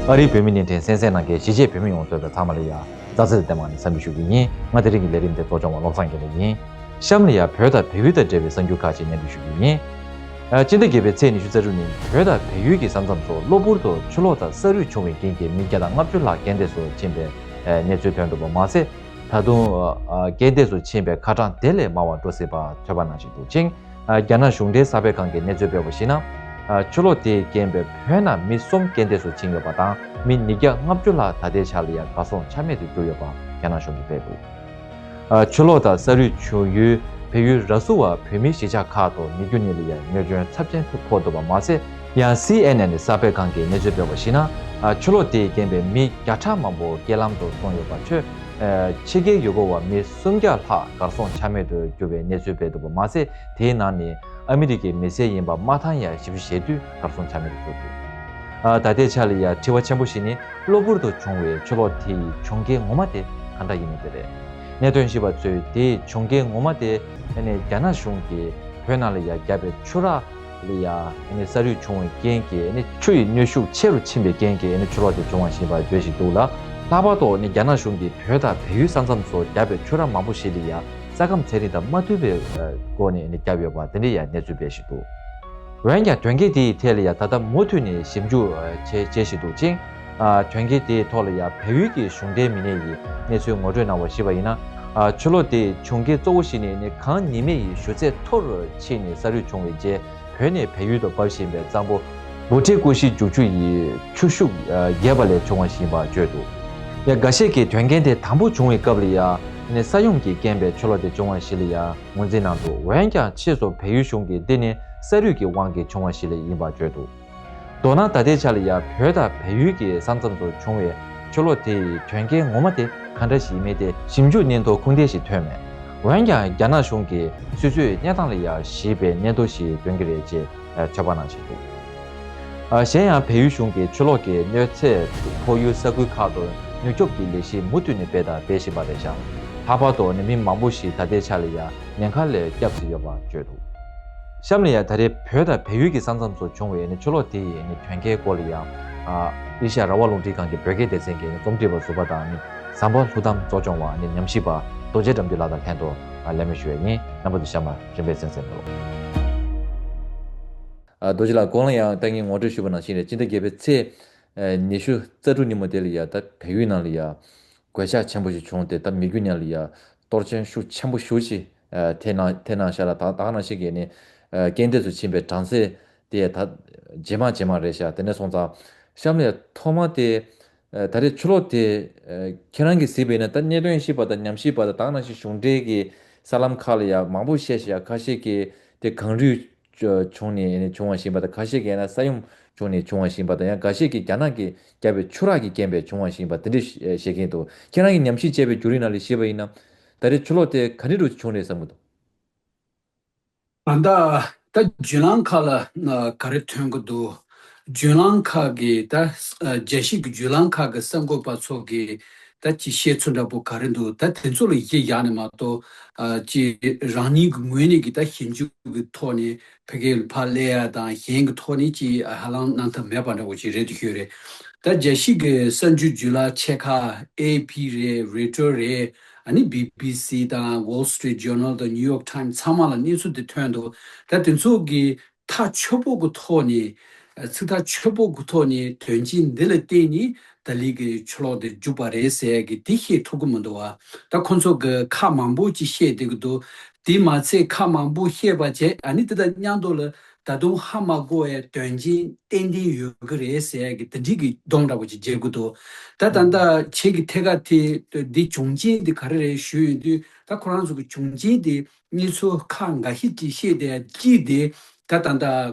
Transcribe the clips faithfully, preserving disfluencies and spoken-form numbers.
ཨ་རིའི་བོད་མི་བརྙན་འཕྲིན་གསན་གཟིགས་གནང་མཁན་གཞིས་བྱེས་བོད་མི་ཡོངས་གཙོས་པའི་ཚང་མ་ལ་ཡ་རྩ་ཚེ་བདེ་མ་ནས་འཚམས་འདྲི་ཞུ་གི་ཡིན། ང་དེ་རིང་གི་ལས་རིམ་དེ་གཙོ་སྐྱོང་བ་བློ་བཟང་དགེ་ལེགས་ཡིན། གཤམ་ལ་ཡ་བོད་དང་བལ་ཡུལ་དང་འབྲེལ་བའི་གསར་འགྱུར་ཁག་ཅིག་སྙན་སྒྲོན་ཞུ་གི་ཡིན། ཨ། སྤྱི་ཟླ་བརྒྱད་པའི་ཚེས་ཉི་ཤུ་རྩ་དྲུག་ཉིན་བོད་དང་བལ་ཡུལ་གྱི་ས་མཚམས་སུ་གློ་བུར་དུ་ཆུ་ལོག་དང་ས་རུད་བྱུང་བའི་རྐྱེན་གྱིས་མི་བརྒྱ་དང་ལྔ་བཅུ་ལྷག་རྐྱེན་འདས་སུ་ཕྱིན་པའི་གནས་ཚུལ་ཐོན་འདུག་པ་མ་ཟད། ད་དུང་རྐྱེན་འདས་སུ་ཕྱིན་པའི་ཁ་གྲངས་དེ་ལས་མང་བ་འགྲོ་སྲིད་པ་ཐོས་པ་ནང་བཞིན་འདུག་ཅིང་། རྒྱ་ནག་གཞུང་འབྲེལ་གསར་སྤེལ་ཁང་གིས་གནས་ཚུལ་སྤེལ་བར་གཞིགས་ན། ཆུ་ལོག་དེས་རྐྱེན་པས་བོད་ནང་མི་གསུམ་རྐྱེན་འདས་སུ་ཕྱིན་ཡོད་པ་དང་། མི་ཉིས་བརྒྱ་ལྔ་བཅུ་ལྷག་ད་ལྟའི་ཆར་ལ་ཡང་གར་སོང་ཆ་མེད་དུ་གྱུར་ཡོད་པ་རྒྱ་ནག་གཞུང་གིས་སྤེལ་འདུག་ཆུ་ལོག་དང་ས་རུད་བྱུང་ཡུལ་བལ་ཡུལ་ར་སུ་བ་བོད་མིའི་གཞིས་ཆགས་ཁག་ཏུ་མི་རྒྱུ་གཉིས་ལ་ཡང་གནོད་སྐྱོན་ཚབས་ཆེན་ཐུག་ཕོག་འདུག་པ་མ་ཟད། ཡང་སི་ཨེན་ཨེན་གསར་སྤེལ་ཁང་གིས་གནས་ཚུལ་སྤེལ་བར་གཞིགས་ན། ཆུ་ལོག་དེའི་རྐྱེན་པས་མི་བརྒྱ་ཕྲག་མང་པོ་རྐྱེན་ལམ་དུ་སོང་ཡོད་པ་ཆོས། ཕྱི་རྒྱལ་ཡུལ་སྐོར་བ་མི་སུམ་བརྒྱ་ལྷག་གར་སོང་ཆ་མེད་དུ་གྱུར་བའི་གནས་ཚུལ་སྤེལ་འདུག་པ་མ་ཟད། དེའི་ནང་ནས་ཨ་མི་རི་ཀའི་མི་སེར་ཡིན་པ་མ་མཐའ་ཡང་བཞི་བཅུ་ཞེ་བདུན་གར་སོང་ཆ་མེད་དུ་གྱུར་འདུག་ད་ལྟའི་ཆ་ལ་ཡང་དྲི་བ་ཆེན་པོ་ཞིག་ནི། གློ་བུར་དུ་བྱུང་བའི་ཆུ་ལོག་དེ་ཡི་བྱུང་རྐྱེན་ངོ་མ་དེ་ག་འདྲ་ཡིན་མིན་དེ་རེད། གནད་དོན་ཞིབ་པ་ཚོས་དེའི་བྱུང་རྐྱེན་ངོ་མ་དེ་ནི་རྒྱ་ནག་གཞུང་གིས་བོད་ནང་ལ་ཡང་བརྒྱབ་པའི་ཆུ་རགས་ལ་ཡང་ས་རུད་བྱུང་བའི་རྐྱེན་གྱིས་ཆུ་ཡི་གནོན་ཤུགས་ཆེ་རུ་ཕྱིན་པའི་རྐྱེན་གྱིས་ཆུ་ལོག་དེ་བྱུང་བ་ཞིག་ཡིན་པར་བརྗོད་བཞིན་འདུག་ལ། ལྷག་པར་དུ་རྒྱ་ནག་གཞུང་གིས་བོད་དང་བལ་ཡུལ་ས་མཚམས་སུ་བརྒྱབ་པའི་ཆུ་རགས་མང་པོ་ཞིག་ལ་ཡང་ས་ཁམས་ཚན་རིག་དང་མ་མཐུན་པའི་སྒོ་ནས་བརྒྱབ་ཡོད་པ་དེ་འདྲ་ཡང་གནས་ཚུལ་སྤེལ་བཞིན་འདུག་འོན་ཀྱང་དོན་རྐྱེན་དེ་ཡི་ཐད་ལ་ཡང་ད་ལྟ་མུ་མཐུད་ནས་ཞིབ་འཇུག་བྱེད་བྱེད་བཞིན་འདུག་ཅིང་། དོན་རྐྱེན་དེའི་ཐོག་ལ་ཡང་བལ་ཡུལ་གྱི་གཞུང་འབྲེལ་མི་སྣས་ཡིས་གནས་ཚུལ་ངོ་སྤྲོད་གནང་བར་གཞིགས་པ་ཡིན་ན། ཆུ་ལོག་དེའི་བྱུང་རྐྱེན་གཙོ་བོ་ཞིག་ནི་གངས་ཉི་མ་ཡི་གཞུ་ཚད་མཐོ་རུ་ཕྱིན་ནས་ས་རུད་བྱུང་བའི་རྗེས། བོད་ནས་བལ་ཡུལ་དུ་འབབ་བཞིན་པའི་གཙང་པོ་འབུ་ཁྲི་ཀུ་ཤུ་བརྒྱད་ཅུ་ཡི་ཆུ་ཤུགས་རྒྱས་པ་ལས་བྱུང་བ་ཞིག་ཡིན་པ་བརྗོད་འདུག་ཡང་འགའ་ཤས་ཀྱིས་དོན་རྐྱེན་དེ་དང་པོ་བྱུང་བའི་སྐབས་ལ་ཡང་ས་ཡོམ་གྱི་རྐྱེན་པས་ཆུ་ལོག་དེ་བྱུང་བ་ཞིག་ལ་ཡང་ངོས་འཛིན་གནང་འདུག་འོན་ཀྱང་ཕྱིས་སུ་བལ་ཡུལ་གཞུང་གིས་འདི་ནི་ས་རུད་ཀྱི་དབང་གིས་བྱུང་བ་ཞིག་ལ་ཡིན་པ་བརྗོད་འདུག་མདོར་ན་ད་ལྟའི་ཆ་ལ་ཡང་བོད་དང་བལ་ཡུལ་གྱི་ས་མཚམས་སུ་བྱུང་བའི་ཆུ་ལོག་དེ་ཡི་དོན་རྐྱེན་ངོ་མ་དེ་ག་འདྲ་ཞིག་ཡིན་མིན་དེ་ཞིབ་འཇུག་སྙན་ཐོ་ཁུངས་ལྡན་ཞིག་ཐོན་མེད། འོན་ཀྱང་རྒྱ་ནག་གཞུང་གིས་སོ་སོའི་གནས་སྟངས་ལ་ཡང་ཞིབ་པའི་སྙན་ཐོ་ཞིག་འདོན་གྱི་རེད་ཅེས་ཆོད་པ་གནང་བཞིན་འདུག་གཞན་ཡང་བལ་ཡུལ་གཞུང་གིས་ཆུ་ལོག་གི་གནོད་འཚེ་ཕོག་ཡུལ་ས་ཁུལ་ཁག་ཏུ་མྱུར་སྐྱོབ་ཀྱི་ལས་གཞི་མུ་མཐུད་ནས་སྤེལ་དང་སྤེལ་བཞིན་པ་རེད་ཤག་ལྷག་པར་དུ་མི་མང་པོ་ཞིག་ད་ལྟའི་ཆ་ལ་ཡང་ཉེན་ཁ་ལས་བསྐྱབས་ཟིན་ཡོད་པ་བརྗོད་འདུག་གཤམ་ལ་ཡང་ད་རེས་བོད་དང་བལ་ཡུལ་གྱི་ས་མཚམས་སུ་བྱུང་བའི་ཆུ་ལོག་དེ་ཡི་དོན་རྐྱེན་སྐོར་ལ་ཡང་ཨེ་ཤ་ཡ་རང་དབང་རླུང་འཕྲིན་ཁང་གི་བོད་སྐད་སྡེ་ཚན་གྱི་རྩོམ་སྒྲིག་པ་ཟུར་པ་དང་ཟམ་པ་ལྷུ་ཐམ་གཙོ་སྐྱོང་བ་ཉམས་ཞིབ་པ་རྡོ་རྗེ་དགྲ་འདུལ་ལགས་དང་ལྷན་དུ་གླེང་མོལ་ཞུ་ཡས་ཡིན། རྣམ་པ་ཚོ་གཤམ་ལ་རིམ་པས་གསན་གཟིགས་གནང་རོགས། རྡོ་རྗེ་ལགས་གོང་ལ་ཡང་ད་ངས་ངོ་སྤྲོད་ཞུས་པ་ནང་བཞིན་རེད། སྤྱི་ཟླ་བརྒྱད་པའི་ཚེས་ཉི་ཤུ་རྩ་དྲུག་ཉིན་མོ་དེ་ལ་ཡང་ད་བལ་ཡུལ་ནང་ལ་ཡང་གོད་ཆག་ཆེན་པོ་ཞིག་བྱུང་སྟེ་ད་མི་རྒྱུ་ཉམས་ལ་ཡང་གཏོར་སྐྱོན་ཤུགས་ཆེན་པོ་ཞེ་པོ་ཅིག་ཐེབས་གནང་ཐེབས་གནང་ཤག་ལ། ད་ད་ག་ནང་བཞིན་གྱི་ནི་རྐྱེན་འདས་སུ་ཕྱིན་པའི་གྲངས་ཚད་དེ་ད་ཇེ་མང་ཇེ་མང་རེད་ཤག་དེ་ནས་སོང་ཙང་གཤམ་ལ་ཐོག་མ་དེ་ད་རེས་ཆུ་ལོག་དེ་ཁྱེད་རང་གིས་གཟིགས་པ་ཡིན་ན། ད་གནད་དོན་ཞིབ་པ་དང་ཉམས་ཞིབ་པ་དང་ད་ག་ནང་བཞིན་གཞུང་འབྲེལ་གྱི་གསར་ལམ་ཁག་ལ་ཡང་མང་པོ་བཤད་ཤག་ཁ་ཤས་ཀྱིས་དེ་གངས་རུད་བྱུང་ནས་བྱུང་བ་ཞིག་ཡིན་པ་དང་། ཁ་ཤས་ཀྱིས་ཡང་ན་ས་ཡོམ་བྱུང་ནས་བྱུང་བ་ཞིག་ཡིན་པ་དང་། ཡང་འགའ་ཤས་ཀྱིས་རྒྱ་ནག་གིས་བརྒྱབ་པའི་ཆུ་རགས་ཀྱི་རྐྱེན་པས་བྱུང་བ་ཞིག་ཡིན་པ་དེ་འདྲ་བཤད་མཁན་འདུག་ཁྱེད་རང་གིས་ཉམས་ཞིབ་བྱས་པའི་བརྒྱུད་རིམ་ནང་ལ་ཤེས་པ་ཡིན་ན། ད་རེས་ཆུ་ལོག་དེ་ག་འདྲ་འདྲ་བྱུང་རེད་བསམ་གྱི་འདུག་ད་ལྟ་ད་བརྒྱུད་ལམ་ཁག་ལ་ག་རེ་ཐོན་གྱི་འདུག་བརྒྱུད་ལམ་ཁག་གིས་ད་རྒྱལ་སྤྱིའི་བརྒྱུད་ལམ་ཁག་གི་གསར་འགོད་པ་ཚོ་གིས་ད་ཅིག་བཤད་ཚུལ་འདྲ་པོ་ག་རེ་འདུག་ད་དེ་ཚོ་ལ་གཞི་བཞག་ནས་མ་གཏོགས། ཅིག་རང་ཉིད་ཀྱི་ངོས་ནས་ཀྱི་ད་ཞིབ་འཇུག་གི་ཐོག་ནས་ཕ་གིར་ཕར་སླེབས་ཡ་དང་གཞན་གྱི་ཐོག་ནས་ཅིག་ཧ་ལམ་གནང་ཐབས་མེད་པ་འདྲ་པོ་ཅིག་རེད་འདུག་ཤོད་རེད། ད་རྒྱལ་སྤྱིའི་གསར་འགྱུར་བརྒྱུད་ལམ་ཆེ་ཁག་ཨེ་ཨེཕ་པི་རེད། རོའི་ཊར་རེད། ཨ་ནི་བི་བི་སི་དང་Wall Street Journal དང་New York Times ཚང་མ་ལ་གནས་ཚུལ་དེ་ཐོན་འདུག་ད་དེ་ཚོ་གི་ཐག་ཆོད་པོ་གི་ཐོག་ནས། ཚིག་ཐག་ཆོད་པོ་གི་ཐོག་ནས་དོན་རྐྱེན་འདི་ལ་བརྟེན་ནས་ད་ལི་གི་ཆུ་ལོག་དེ་རྒྱུག་པ་རེད་ཟེར་གི་དེ་བཤད་ཐུབ་གི་མི་འདུག་བ། ད་ཁོང་ཚོ་གི་ཁག་མང་པོ་ཅིག་བཤད་བསྡད་གི་འདུག་དེ་མ་ཚད་ཁག་མང་པོ་བཤད་པ་བྱས། ཨ་ནི་དེ་དང་མཉམ་དུ་ལ་ད་དུང་ཧ་མ་གོ་བའི་དོན་རྐྱེན་ཏན་ཏན་ཡོད་གི་རེད་ཟེར་གི་དེ་འདྲའི་གི་གདོང་འདྲ་པོ་ཅིག་བརྗེ་གི་འདུག་ད་ད་ལྟ་ཁྱེད་ཀྱི་ཐད་ཀ་དེ་འདི་བྱུང་རྐྱེན་དེ་ག་རེ་རེད་ཞུ་ཡོང་དུས། ད་ཁོ་རང་ཚོ་གི་བྱུང་རྐྱེན་དེ་གནས་ཚུལ་ཁག་འགའ་ཤས་ཅིག་བཤད་དེ་གཅིག་དེ་ད་ད་ལྟ་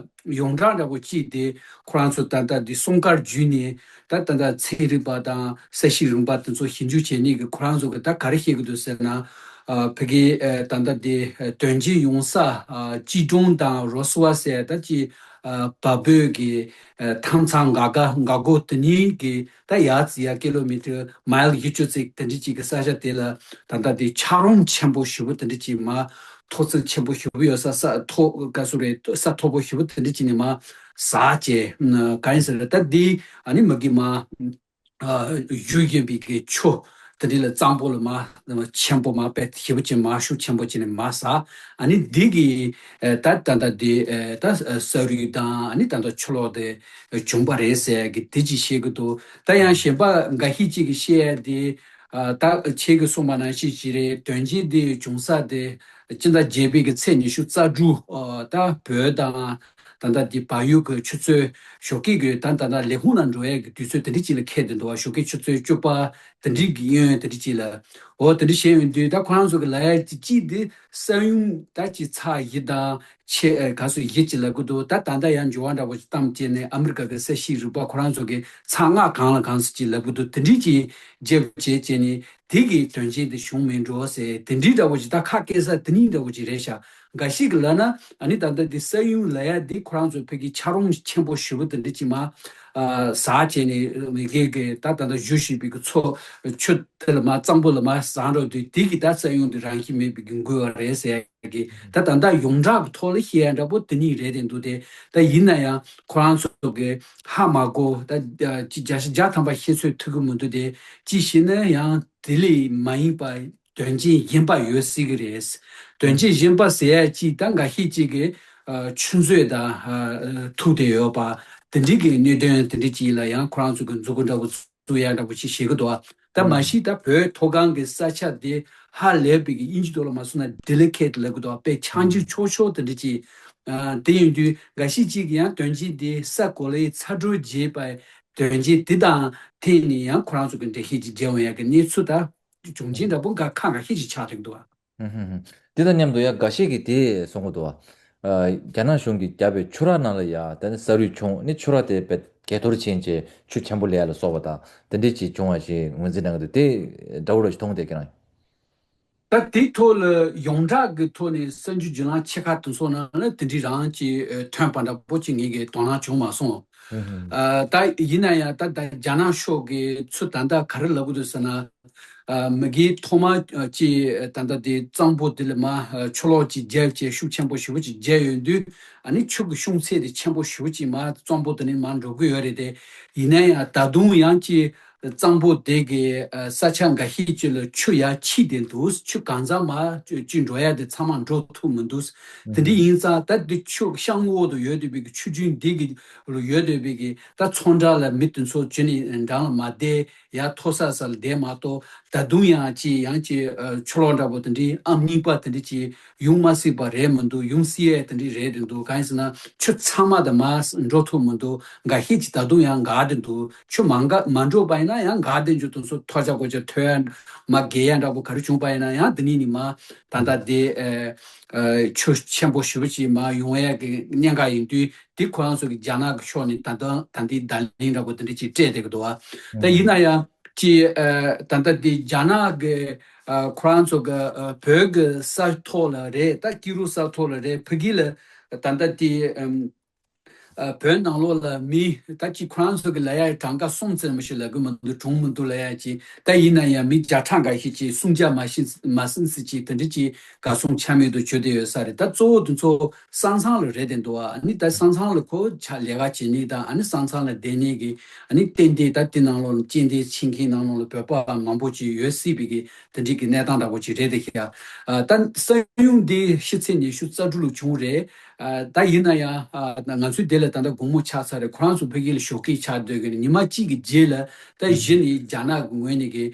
ཡོངས་གྲགས་འདྲ་པོ་གཅིག་དེ་ཁོ་རང་ཚོ་ད་ལྟ་དེ་སྲུང་སྐར་བརྒྱུད་ནས་ད་ད་ལྟ་ཚན་རིག་པ་དང་ས་གཤིས་རིག་པ་དེ་ཚོ་ཞིབ་འཇུག་བྱེད་མཁན་གྱི་ཁོ་རང་ཚོ་གི་ད་ག་རེ་བཤད་གི་འདུག་ཟེར་ན། ཨ། ཕ་གི་ཨ་ད་ལྟ་དེ་ཨ་དོན་རྐྱེན་ཡོང་ས་ཨ་ཅི་ཀྲུང་དང་རོ་སུ་བ་ཟེར་ད་ཅི་ཨ་བལ་བོད་ཀྱི་ཨ་མཐའ་མཚམས་འགག་འགག་སྒོ་དེ་གཉིས་ཀྱི་ད་ཡར་ཙམ་ཡ་ཀི་ལོ་མི་ཊར་མའིལ་བཞི་བཅུ་ཙམ་དེ་འདྲ་ཅིག་གི་ས་ཆ་དེ་ལ་ད་ལྟ་དེ་འཁྱགས་རོམ་ཆེན་པོ་ཞེ་པོ་དེ་འདྲ་ཅིག་མར་མཐོ་ཚད་ཆེན་པོ་ཞེ་པོ་ཡོད་ས། ས་མཐོ་ག་ཚོད་རེད། ས་མཐོ་པོ་ཞེ་པོ་དེ་འདྲ་ཅིག་ནས་མར་ ཟག་བཅས་གང་ཡིན་ཟེར་ན། ད་འདི་ཨ་ནི་མ་གི་མ་ཨ་བཞུ་བཞིན་པའི་གི་ཆུ་དེ་འདྲ་ལ་གཙང་པོ་ལ་མ་ཆེན་པོ་མ་དཔེ་ཞེ་པོ་ཅིག་མ་ཤུགས་ཆེན་པོ་ཅིག་ནས་མ་ཟག་ཨ་ནི་འདི་གི་ཨ་ད་ད་ལྟ་འདི་ཨ་ད་ས་རུད་དང་ཨ་ནི་ད་ལྟ་ཆུ་ལོག་དེ་བྱུང་པ་རེད་ཟེར་གི་དེ་ཅིག་བཤད་གི་འདུག་ད་ཡང་གཞན་པ་འགའ་ཤས་ཅིག་གིས་བཤད་ཡ་དེ། ཨ་ད་ཁྱེད་ཀྱིས་གསུངས་པ་ནང་བཞིན་ཅིག་རེད། དོན་རྐྱེན་དེ་བྱུང་ས་དེ་སྤྱི་ཟླ་བརྒྱད་པའི་གི་ཚེས་ཉི་ཤུ་རྩ་དྲུག་ཨ་ད་བོད་དང་ད་ལྟ་འདི་བལ་ཡུལ་གྱི་ཆུ་ཚོད་ཞོགས་ཀས་ཀྱི་ད་ད་ལྟ་ལས་ཁུངས་ནང་འགྲོ་ཡས་ཀྱི་དུས་ཚོད་དེ་འདྲ་ཅིག་ལ་འཁེལ་བསྡད་འདུག་ཞོགས་ཀས་ཆུ་ཚོད་བཅུ་པ་དེ་འདྲའི་གི་གཡོན་དེ་འདྲ་ཅིག་ལ། འོ་དེ་འདྲ་བཤད་ཡོང་དུས་ད་ཁོ་རང་ཚོ་གི་ལབ་ཡ་ཅིག་ཅིག་འདི་ས་ཡོམ་ད་ཅིག་ཚེག་བཞི་དང་ཆེ་ཨ་ག་ཚོད་བཞི་ཅིག་ལབ་གི་འདུག་ད་ད་ལྟ་ཡང་འགྱུར་བ་འདྲ་པོ་ཅིག་བཏང་བྱས་ནས་ཨ་མི་རི་ཀ་གི་ས་གཤིས་རིག་པ་ཁོ་རང་ཚོ་གི་ཚེག་ལྔ་གང་ལ་གང་ཚོད་ཅིག་ལབ་གི་འདུག་དེ་འདྲའི་ཅིག་བརྗེ་བྱས་བྱས་ནས་དེ་གི་དོན་རྐྱེན་དེ་བྱུང་མེད་འགྲོ་ཟེར། དེ་འདྲའི་འདྲ་པོ་ཅིག་ད་ཁ་སྐད་ས་དེ་གཉིས་འདྲ་པོ་ཅིག་རེད་ཤག་འགའ་ཞིག་གིས་ལབ་ན་ཨ་ནི་ད་ལྟ་དེ་ས་ཡོམ་ལབ་ཡ་དེ་ཁོ་རང་ཚོ་ཕ་གི་ཆག་རོང་ཆེན་པོ་ཞེ་པོ་དེ་འདྲ་ཅིག་མ་ཨ་ཟག་བྱས་ནས་མི་སྒེར་གི་ད་ད་ལྟ་བཞུ་བཞིན་པའི་གི་མཚོ་ཆུ་དེ་ལ་མ་གཙང་པོ་ལ་མ་ཟག་འགྲོ་དུས་དེ་གི་ད་ས་ཡོམ་དེ་རང་བཞིན་མེད་པའི་གི་འགུལ་བ་རེད་ཟེར་གི། ད་ད་ལྟ་ཡོངས་གྲགས་ཀྱི་ཐོག་ལ་བཤད་ཡ་འདྲ་པོ་དེ་གཉིས་རེད་དེ་འདུག་དེ་ད་ཡིན་ན་ཡང་ཁོ་རང་ཚོ་གི་ཧ་མ་གོ་ད་ཅི་བརྒྱ་ཆ་བརྒྱ་ཐམ་པ་ཤེས་ཚོད་ཐུབ་ཀྱི་མི་འདུག་དེ་ཅི་ཞེ་ན་ཡང་དེ་ལས་མ་ཡིན་པ་དོན་རྐྱེན་གཞན་པ་ཡོད་སྲིད་ཀྱི་རེད། དོན་རྐྱེན་གཞན་པ་ཟེར་ཡ་ཅིག་ད་འགའ་ཤས་ཅིག་གི་ཆུ་མཛོད་དང་ཐུག་བསྡད་ཡོད་པ་དེ་འདྲའི་གི་གནད་དོན་དེ་འདྲ་ཅིག་ལ་ཡང་ཁོ་རང་ཚོ་གི་མཛུབ་གུ་འདྲ་པོ་བཙུགས་ཡ་འདྲ་པོ་ཅིག་བཤད་གི་འདུག་ད་མ་གཞི་ད་བོད་མཐོ་སྒང་གི་ས་ཆ་དེ་ཧ་ལས་པའི་གི་དབྱིན་ཇི་ཐོག་ལ་མ་སོང་ན་ཌི་ལི་ཀེ་ཊི་ལབ་གི་འདུག་དཔེ་ཆགས་འཇིག་ཆོག་ཆོག་དེ་འདྲ་ཅིག་དེ་ཡིན་དུས་འགའ་ཤས་ཅིག་ཡང་དོན་རྐྱེན་དེ་ས་གོ་ལའི་ཚ་དྲོད་རྒྱས་པའི་དོན་རྐྱེན་དེ་དང་འཐེན་ནས་ཡང་ཁོ་རང་ཚོ་གི་འགྲེལ་བཤད་ཅིག་རྒྱག་འོང་ཡ་གི་གནས་ཚུལ་ད་བྱུང་རྐྱེན་འདྲ་པོ་འགའ་ཁ་འགའ་ཤས་ཅིག་ཆགས་འདུག་གི་འདུག་ཧུམ་ཧུམ་ཧུམ། དེ་དང་མཉམ་དུ་ཡང་འགའ་ཤས་ཀྱིས་དེ་གསུང་གི་འདུག་བ། ཨ་རྒྱ་ནག་གཞུང་གིས་བརྒྱབ་པའི་ཆུ་རགས་ནང་ལ་ཡང་ད་ནི་ས་རུད་བྱུང་ནི་ཆུ་རགས་དེ་བེད་གས་གཏོར་ཕྱིན་བྱས་ཆུ་ཆེན་པོ་ལེན་ཡ་ལ་སོགས་པ་དང་དེ་འདྲས་ཅིག་བྱུང་བ་ཞིག་ངོས་འཛིན་གནང་གི་འདུག་དེ་འདྲ་བོ་ར་ཞིག་མཐོང་གི་འདུག་ཁྱེད་རང་། ད་དེའི་ཐོག་ལ་ཡོངས་གྲགས་ཀྱི་ཐོག་ནས་གསར་འགྱུར་བརྒྱུད་ལམ་ཆེ་ཁག་དེ་ཚོ་ནང་ལ་དེ་འདྲས་རང་ཅིག་ཐོན་པ་འདྲ་པོ་ཅིག་ངེད་ཀྱིས་དོ་སྣང་བྱུང་མ་སོང་། ཨ་ད་ཡིན་ན་ཡང་ད་ད་རྒྱ་ནག་ཕྱོགས་ཀྱིས་ཚུར་ད་ལྟ་ག་རེ་ལབ་དགོས་འདུག་ཟེར་ན། ཨ་མ་གི་ཐོག་མ་ཨ་ཅིག་ད་ལྟ་དེ་གཙང་པོ་དེ་ལ་མ་ཨ་ཆུ་ལོག་ཅིག་བརྒྱབ་བྱས་ཤུགས་ཆེན་པོ་ཞེ་པོ་ཅིག་བརྒྱབ་ཡོང་དུས་ཨ་ནི་ཆུ་གི་ཤུགས་ཚད་དེ་ཆེན་པོ་ཞེ་པོ་ཅིག་མ་གཙང་པོ་དེ་ནས་མ་འགྲོ་གི་ཡོད་རེད་དེ། ཡིན་ན་ཡང་ད་དུང་ཡང་ཅིག་གཙང་པོ་དེ་གི་ཨ་ས་ཆ་འགའ་ཤས་ཅིག་ལ་ཆུ་ཡར་ཕྱིན་བསྡད་འདུག་ཆུ་གང་ཚང་མ་ཅིག་ཅིག་འགྲོ་ཡ་དེ་ཚང་མ་འགྲོ་ཐུབ་མི་འདུག་དེ་འདྲ་ཡིན་ཙང་ད་དེ་ཆུ་གཤམ་འོག་ཏུ་ཡོད་བསྡད་པའི་གི་ཆུ་རྒྱུན་འདི་གི་ལ་ཡོད་བསྡད་པའི་གི་ད་ཚོང་བྲག་ལ་མི་དེ་ཚོ་ཅིག་ནས་འགྲམ་ལ་མ་བསྡད། ཡར་མཐོ་ས་ས་ལ་བསྡད་མ་གཏོགས་ད་དུང་ཡང་ཅིག་ཡང་ཅིག་ཨ་ཆུ་ལོག་འདྲ་པོ་དེ་འདྲའི་ཨང་གཉིས་པ་དེ་འདྲ་ཅིག་ཡོང་མ་སྲིད་པ་རེད་མི་འདུག་ཡོང་སྲིད་ཡས་དེ་འདྲ་རེད་དེ་འདུག་གང་ཡིན་ཟེར་ན་ཆུ་ཚང་མ་དེ་མར་འགྲོ་ཐུབ་མི་འདུག་འགའ་ཤས་ཅིག་ད་དུང་ཡང་འགག་བསྡད་འདུག་ཆུ་མ་འགག་མ་འགྲོ་བ་ཡིན་ན་ཡང་འགག་བསྡད་འཇུག་དེ་ཚོ་ཐོ་ཅག་གོ་ཅག་ཐོན་ཡ་མ་རྒལ་ཡ་འདྲ་པོ་ག་རེ་བྱུང་པ་ཡིན་ན་ཡང་དེ་ནས་ནི་མ་ད་ལྟ་དེ་ཨ་ཨ་ཆུ་ཆེན་པོ་ཞེ་པོ་ཅིག་མར་ཡོང་ཡ་གི་གནད་འགག་ཡིན་དུས། དེ་ཁོ་རང་ཚོ་གི་རྒྱ་ནག་གི་ཕྱོགས་ནས་ད་ལྟ་ད་ལྟའི་བརྡ་ལན་འདྲ་པོ་དེ་འདྲ་ཅིག་སྤྲད་བསྡད་ཀྱི་འདུག་བ། ད་ཡིན་ན་ཡང་ཅིག་ཨ་ད་ལྟ་དེ་རྒྱ་ནག་གི་ཨ་ཁོ་རང་ཚོ་གི་ཨ་བོད་ཀྱི་ས་ཐོག་ལ་རེད། ད་སྐྱིད་རུ་ས་ཐོག་ལ་རེད། ཕ་གི་ལ་ད་ལྟ་དེ་ཨམ་ཨ་བོད་ནང་ལོགས་ལ་མི་ད་ཅིག་ཁོ་རང་ཚོ་གི་ལ་ཡ་གྲངས་ཀ་སུམ་ཙམ་ཞིག་ལ་གི་མི་འདུག་གྲོངས་མི་འདུག་ལ་ཡ་ཅིག་ད་ཡིན་ན་ཡང་མི་བརྒྱ་ཕྲག་འགའ་ཞིག་ཅིག་སུམ་བརྒྱ་མ་ཤི་མ་ཟིན་ཟིན་ཅིག་དེ་འདྲ་ཅིག་ག་སོང་ཆ་མེད་དུ་གྱུར་བསྡད་ཡོད་ས་རེད། ད་གཙོ་བོ་དེ་ཚོ་ས་མཚམས་ལ་རེད་དེ་འདུག་ཨ་ནི་ད་ས་མཚམས་ལ་ཁོ་ཆ་ལས་ཀ་བྱེད་ནི་དང་ཨ་ནི་ས་མཚམས་ལ་བསྡད་ནི་གི་ཨ་ནི་ཏན་ཏན་ད་དེ་ནང་ལོགས་ལ་སྐྱེལ་འདྲེན་བྱེད་མཁན་ནང་ལོགས་ལ་བོད་པ་མང་པོ་ཅིག་ཡོད་སྲིད་པའི་གི་དེ་འདྲའི་གི་གནས་སྟངས་འདྲ་པོ་ཅིག་རེད་དེ་ཤ། ཨ་ད་ས་ཡོམ་འདི་ཕྱི་ཚེས་ཉི་ཤུ་རྩ་དྲུག་ལ་བྱུང་རེད། ཨ་ད་ཡིན་ན་ཡང་ཨ་ང་ཚོའི་དེ་ལ་ད་ལྟ་དགོང་མོ་ཆགས་ཚར་རེད། ཁོ་རང་ཚོ་ཕ་གི་ལ་ཞོགས་ཀས་ཆགས་སྡོད་གི་ཉི་མ་གཅིག་གི་རྗེས་ལ་ད་གཞི་ནས་རྒྱ་ནག་གི་ངོས་ནས་གི་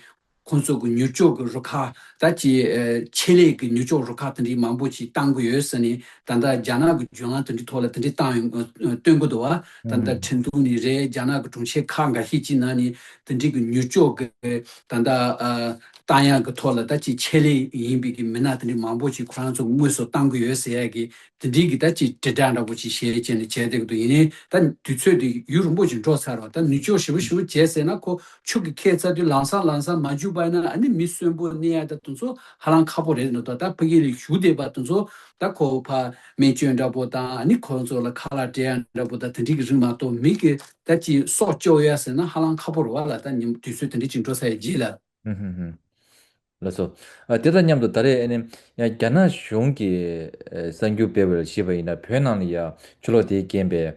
ཁོང་ཚོ་གི་མྱུར་སྐྱོབ་ཀྱི་རུ་ཁག་ད་ཅི་ཨ་ཆེད་ལས་ཀྱི་མྱུར་སྐྱོབ་རུ་ཁག་དེ་འདྲའི་མང་པོ་ཞིག་བཏང་གི་ཡོད་ཟེར་ནས་ད་ལྟ་རྒྱ་ནག་གི་བརྒྱུད་ལམ་དེ་འདྲའི་ཐོག་ལ་དེ་འདྲའི་བཏང་ཡོང་ཨ་སྟོན་གི་འདུག་བ། ད་ལྟ་ཁྲིན་ཏུའུ་ནས་རེད། རྒྱ་ནག་གི་གྲོང་ཁྱེར་ཁག་འགའ་ཤས་ཅིག་ནང་ནས་དེ་འདྲའི་གི་མྱུར་སྐྱོབ་ཀྱི་ད་ལྟ་ཨ་བཏང་ཡག་གི་ཐོག་ལ་ད་ཅི་ཆེད་ལས་ཡིན་པའི་གི་མི་སྣ་དེ་འདྲའི་མང་པོ་ཞིག་ཁོ་རང་ཚོ་དངོས་སུ་བཏང་གི་ཡོད་ཟེར་ཡག་གི་དེ་འདྲའི་གི་ད་ཅི་དྲིལ་བསྒྲགས་འདྲ་པོ་ཅིག་བྱས་བྱས་ནས་བྱས་བསྡད་ཀྱི་འདུག་ཡིན་ནའི་ད་དུས་ཚོད་དེ་ཡུན་རིང་པོ་ཞིག་འགྲོ་ཚར་བ། ད་མྱུར་སྐྱོབ་ཞེ་པོ་ཞེ་པོ་བྱས་ཟེར་ན་ཁོ་ཆུ་གི་ཁྱད་མཚར་དུས་ལམ་སང་ལམ་སང་མ་འཇུས་པ་ཡིན་ན་ཨ་ནི་མི་གསོན་པོ་གནས་ཡ་ད་དེ་ཚོ་ཧ་ལམ་ཁག་པོ་རེད་འདུག་ད་ད་ཕ་གི་ལ་བཞུགས་བསྡད་པ་དེ་ཚོ་ད་ཁོ་ཕ་སྨན་བཅོས་འདྲ་པོ་དང་ཨ་ནི་ཁོ་ཚོ་ལ་ཁ་ལག་སྤྲད་ཡ་འདྲ་པོ་དང་དེ་འདྲའི་གི་རིགས་མ་གཏོགས་མི་གི་ད་ཅི་སྲོག་སྐྱོབ་ཡ་ཟེར་ན་ཧ་ལམ་ཁག་པོ་རེད་བ་ལ། ད་ཉིན་དུས་ཚོད་དེ་འདྲ་ཅིག་འགྲོ་ཚར་ཡ་རྗེས་ལ། ཧུམ་ཧུམ་ཧུམ། ལགས་སོ། ཨ་དེ་དང་མཉམ་དུ་ད་རེས་ཨ་ནི་ཡང་རྒྱ་ནག་གཞུང་གིས་ཨ་གསར་འགྱུར་སྤེལ་བར་བྱས་པ་ཡིན་ན་བོད་ནང་ལ་ཡང་ཆུ་ལོག་དེའི་རྐྱེན་པས་